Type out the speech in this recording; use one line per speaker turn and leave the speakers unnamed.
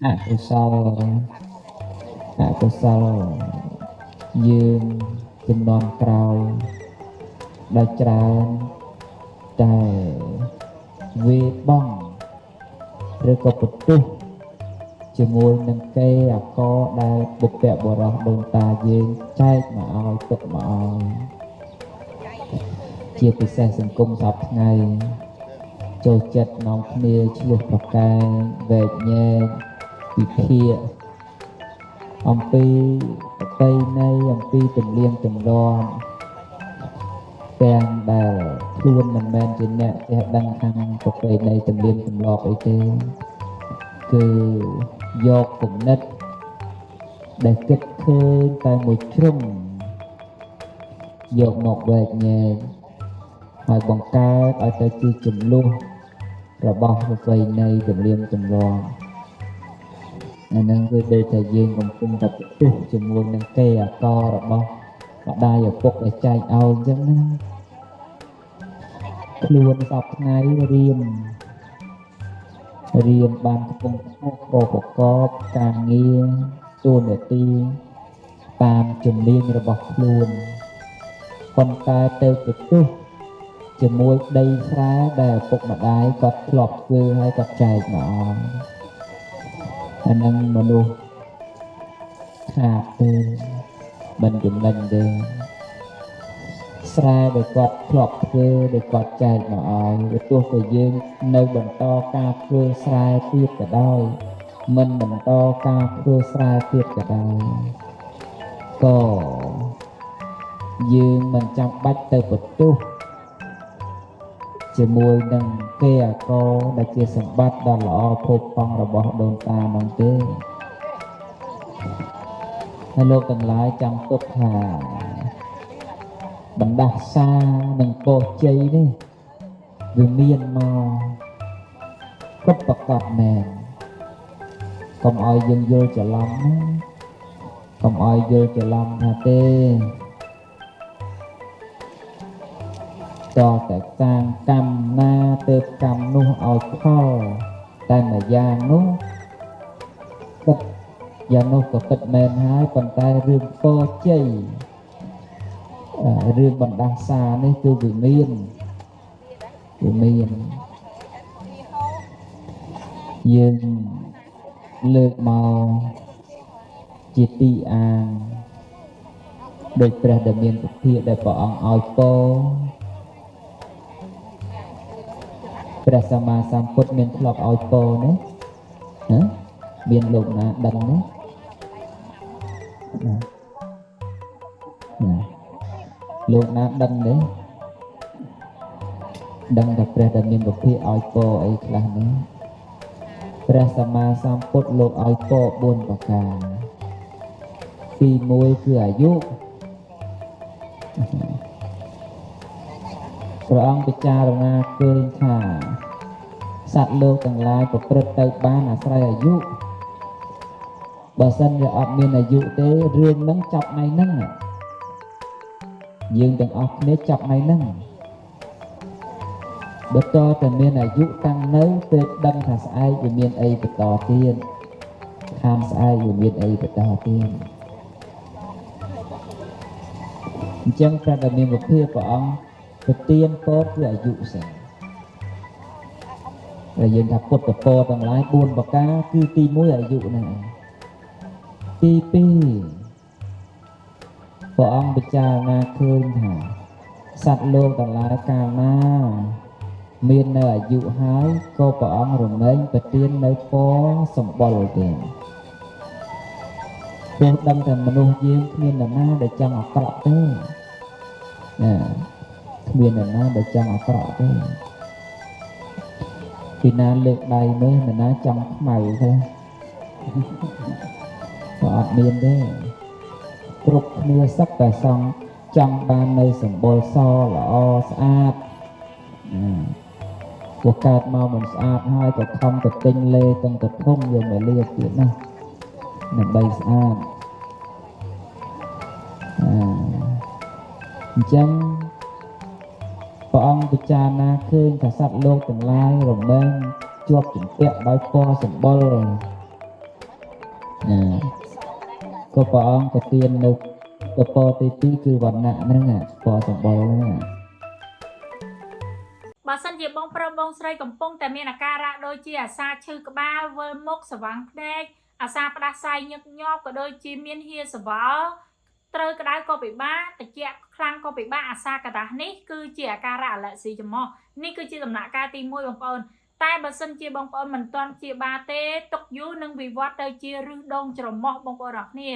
អកុសលអកុសលយើងចំនួនក្រោយដែលច្រើនតែវាបងឬក៏បន្ទុះជាមួយនឹងគេអកដែលបុព្វបុរសដូនតាយើងចែកមកឲ្យទុកមកឲ្យជាពិសេសសង្គមសពថ្ងៃចូលចិត្តនាំគ្នាឆ្លោះប្រកែកវែកញែកវិភាគអំពីប្រពៃណីអំពីទំនៀមទម្លាប់ទាំងដែលខ្លួនមិនមែនជាអ្នកចេះដឹងខាងប្រពៃណីទំនៀមទម្លាប់អីទេគឺយកគំនិតដែលគិតឃើញតែមួយជ្រុងយកមកវែកញែកហើយបង្កើតឲ្យទៅជាចំនួនរបស់ប្រពៃណីទំនៀមទម្លាប់អាហ្នឹងគឺដូចតែយើងកំពុងតែផ្ទុះជាមួយនឹងគេអករបស់ម្ដាយឪពុកដែលចែកឲ្យអញ្ចឹងណាខ្លួនសពថ្ងៃរៀនរៀនបានកំពុងខ្ពស់ក៏ប្រកបការងារតួនាទីតាមជំនាញរបស់ខ្លួនប៉ុន្តែទៅផ្ទុះជាមួយដីស្រែដែលឪពុកម្ដាយគាត់ធ្លាប់ធ្វើហើយគាត់ចែកមកឲ្យអានឹងមនុស្សខាតទេមិនចំណេញទេស្រែដែលគាត់ធ្លាប់ធ្វើដែលគាត់ចែកមកឲ្យវាទោះតែយើងនៅបន្តការធ្វើស្រែទៀតក៏ដោយមិនបន្តការធ្វើស្រែទៀតក៏ដោយក៏យើងមិនចាំបាច់ទៅបន្ទោសជាមួយនឹងគេអកដែលជាសម្បត្តិដ៏ល្អផូរផង់របស់ដូនតានោះទេហើយលោកទាំងឡាយចាំទុកថាបណ្ដាសានិងពោជ័យនេះវាមានមកពិតប្រកបមែនកុំឲ្យយើងយល់ច្រឡំណាកុំឲ្យយល់ច្រឡំថាទេតតែសាងកម្មណាទៅកម្មនោះឲ្យផលតែមួយយ៉ាងនោះពិតយ៉ាងនោះក៏ពិតមែនហើយប៉ុន្តែរឿងពោជ័យរឿងបណ្ដាសានេះគឺវាមានវាមានយើងលើកមកជាទីអាងដោយព្រះដែលមានពភាដែលព្រះអង្គឲ្យពរព្រះសម្មាសម្ពុទ្ធមានធ្លាប់ឲ្យពរនេះណាមានលោកណាដឹងទេណាលោកណាដឹងទេដឹងតែព្រះដែលមានពភាឲ្យពរអីខ្លះនេះព្រះសម្មាសម្ពុទ្ធលោកឲ្យពរ4ប្រការទី1គឺអាយុព្រះអង្គពិចារណាឃើញថាសត្វលោកទាំងឡាយប្រព្រឹត្តទៅបានអាស្រ័យអាយុបើសិនវាអត់មានអាយុទេរឿងហ្នឹងចាប់ថ្ងៃហ្នឹងយើងទាំងអស់គ្នាចាប់ថ្ងៃហ្នឹងបើតតែមានអាយុតាំងនៅទើបដឹងថាស្អែកវាមានអីបន្តទៀតខានស្អែកវាមានអីបន្តទៀតអញ្ចឹងព្រះដែលមានវិភាព្រះអង្គប្រទានពរគឺអាយុសិនដែលយើងថាពុទ្ធពរទាំងឡាយ4ប្រការគឺទី1អាយុហ្នឹងឯងទី2ព្រះអង្គពិចារណាឃើញថាសត្វលោកទាំងឡាយកាលណាមាននៅអាយុហើយក៏ព្រះអង្គរមែងប្រទាននៅពរសម្បុរទេព្រោះដឹងតែមនុស្សយើងគ្មាននរណាដែលចង់អាក្រក់ទេណាគ្មាននរណាដែលចង់អាក្រក់ទេពីណាលើកដៃមើលនរណាចង់ខ្មៅទេក៏អត់មានទេគ្រប់គ្នាសឹកតែសង់ចង់បាននៅសម្បុរសល្អស្អាតព្រោះកើតមកមិនស្អាតហើយក៏ខំទៅទិញលេទាំងកធំយកមកលាបទៀតណាដើម្បីស្អាតអញ្ចឹងព្រះអង្គពិចារណាឃើញថាសត្វលោកទាំងឡាយរមែងជាប់ជំពាក់ដោយពណ៌សម្បុរ ណាក៏ព្រះអង្គក៏ទាននៅពពកទី2គឺវណ្ណៈហ្នឹងពណ៌សម្បុរហ្នឹង
បើសិនជាបងប្រុសបងស្រីកំពុងតែមានអាការៈដូចជាអាសាឈឺក្បាលវិលមុខស្វាងភ្នែកអាសាផ្ដាសាយញឹកញាប់ក៏ដូចជាមានហៀសវល់ត្រូវក្តៅក៏ពិបាកត្រជាក់ខ្លាំងក៏ពិបាកអាសាកដាស់នេះគឺជាអាការៈអាឡែស៊ីច្រមុះនេះគឺជាដំណាក់កាលទី1បងប្អូនតែបើសិនជាបងប្អូនមិនទាន់ព្យាបាលទេទុកយូរនឹងវិវត្តទៅជាឫសដូងច្រមុះបងប្អូនអរគ្នា។